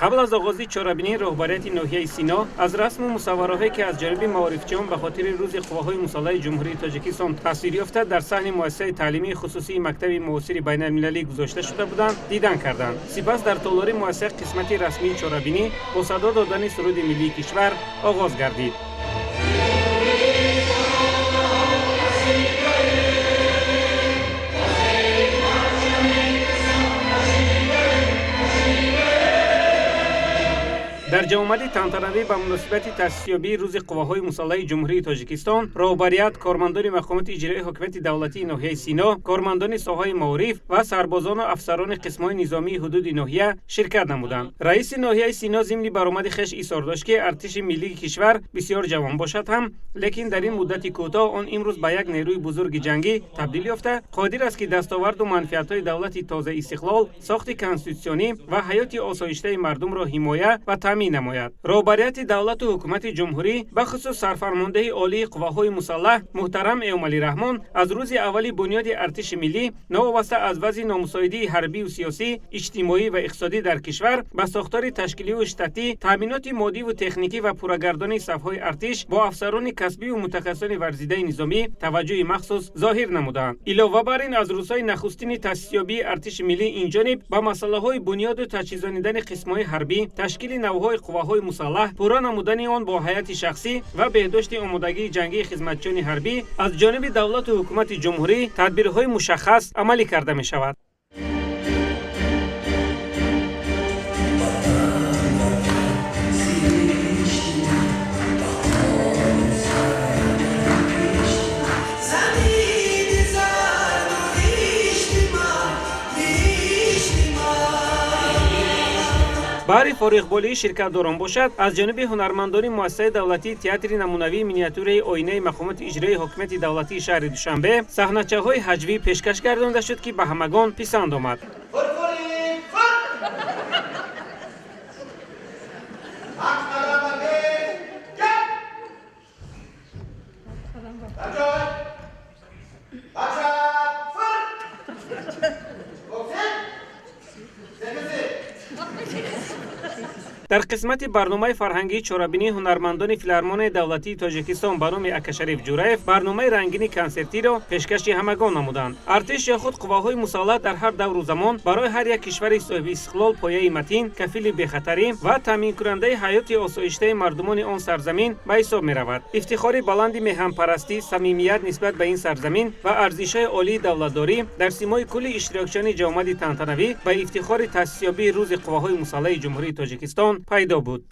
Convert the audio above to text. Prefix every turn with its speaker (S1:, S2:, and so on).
S1: Қабл аз оғози чорабинӣ роҳбарияти ноҳияи Сино аз расму мусаввараҳое, ки аз ҷониби маорифчиён ба хотири Рӯзи Қувваҳои Мусаллаҳи Ҷумҳурии Тоҷикистон тасвир ёфта, дар саҳни муассисаи таълимии хусусии мактаби муосири байналмилалӣ гузошта шуда буданд, дидан карданд. Сипас дар толори муассиса қисмати расмии чорабинӣ бо садо додани суруди миллии кишвар оғоз гардид. Дар ҷамъомади тантанавӣ ба муносибати таъсисёбии Рӯзи Қувваҳои Мусаллаҳи Ҷумҳурии Тоҷикистон роҳбарият, кормандони мақомоти иҷроии ҳокимияти давлатии ноҳияи Сино, кормандони соҳаи маориф ва сарбозону афсарони қисмҳои низомии ҳудуди ноҳия ширкат намуданд. Раиси ноҳияи Сино зимни баромади хеш изҳор дошт, ки артиши миллии кишвар бисёр ҷавон бошад ҳам, лекин дар ин муддати кӯтоҳ он имрӯз ба як нерӯи бузурги ҷангӣ табдил ёфта, қодир аст, ки дастоварду манфиатҳои давлати тозаистиқлол, сохти конститутсионӣ ва ҳаёти осоиштаи мардумро ҳимоя ва таъмин намояд. Роҳбарияти давлату ҳукумати ҷумҳурӣ, бахусус сарфармондеҳи олии қувваҳои мусаллаҳ муҳтарам Эмомалӣ Раҳмон, аз рӯзи аввали бунёди артиши миллӣ, новобаста аз вазъи номусоидии ҳарбию сиёсӣ, иҷтимоӣ ва иқтисодӣ дар кишвар, ба сохтори ташкилию штатӣ, таъминоти моддиву техникӣ ва пуррагардонии сафҳои артиш бо афсарони касбиву мутахассисони варзидаи низомӣ таваҷҷӯҳи махсус зоҳир намуданд. Илова бар ин, аз рӯзҳои нахустини таъсисёбии артиши миллӣ инҷониб ба масъалаҳои бунёду таҷҳизонидани қисмҳои ҳарбӣ, ташкили навъҳои қувваҳои мусаллаҳ, пурра намудани он бо ҳайати шахсӣ ва беҳдошти омодагии ҷангии хизматчиёни ҳарбӣ аз ҷониби давлату ҳукумати ҷумҳурӣ тадбирҳои мушаххас амалӣ карда мешавад. Баҳри фориғболии ширкатдорон бошад, аз ҷониби ҳунармандони муассисаи давлатии театри намунавии миниатюраи оинаи мақомоти иҷроии ҳокимияти давлатии шаҳри Душанбе саҳначаҳои ҳаҷвӣ пешкаш гардонда шуд, ки ба ҳамагон писанд омад. Дар қисмати барномаи фарҳангии чорабинии ҳунармандони филармонияи давлатии Тоҷикистон ба номи Акашариф Ҷураев барномаи рангини консертиро пешкаши ҳамагон намуданд. Артиш ё худ қувваҳои мусаллаҳ дар ҳар давру замон барои ҳар як кишвари соҳиби истиқлол пояи матин, кафили бехатарӣ ва таъминкунандаи ҳаёти осоиштаи мардумони он сарзамин ба ҳисоб меравад. Ифтихори баланди меҳанпарастӣ, самимият нисбат ба ин сарзамин ва арзишҳои олии давлатдорӣ дар симои кулли иштирокчиёни ҷамъомади тантанавӣ ба ифтихори таъсисёбии Рӯзи Қувваҳои Мусаллаҳи Ҷумҳурии Тоҷикистон пайдо буд.